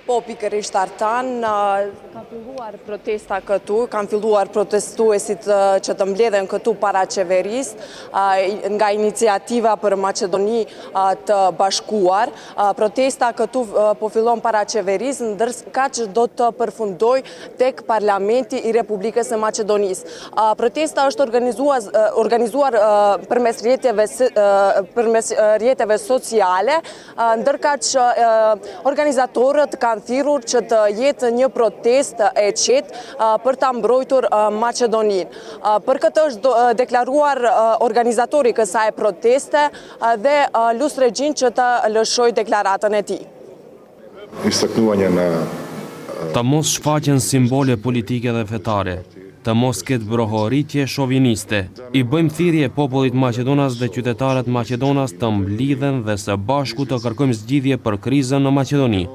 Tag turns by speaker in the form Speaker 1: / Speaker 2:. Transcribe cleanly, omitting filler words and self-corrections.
Speaker 1: Po, pikërisht Artan, ka filluar protesta këtu, kanë filluar protestuesit që të mbledhen këtu para qeverisë nga iniciativa për Maqedoni të bashkuar. Protesta këtu po fillon para qeverisë, ndërkaq do të përfundojë tek Parlamenti i Republikës së Maqedonisë. Protesta është organizuar përmes rrjeteve sociale, Ndërkaq organizatorët kanë thirrur që të jetë një protestë e qetë për ta mbrojtur Maqedoninë. Për këtë është deklaruar organizatori i kësaj proteste dhe lus regjinë që të lëshojë deklaratën e tij.
Speaker 2: Të mos shfaqen simbole politike dhe fetare, të mos ketë brohoritje shoviniste. I bëjmë thirrje popullit maqedonas dhe qytetarët maqedonas të mblidhen dhe së bashku të kërkojmë zgjidhje për krizën në Maqedoni.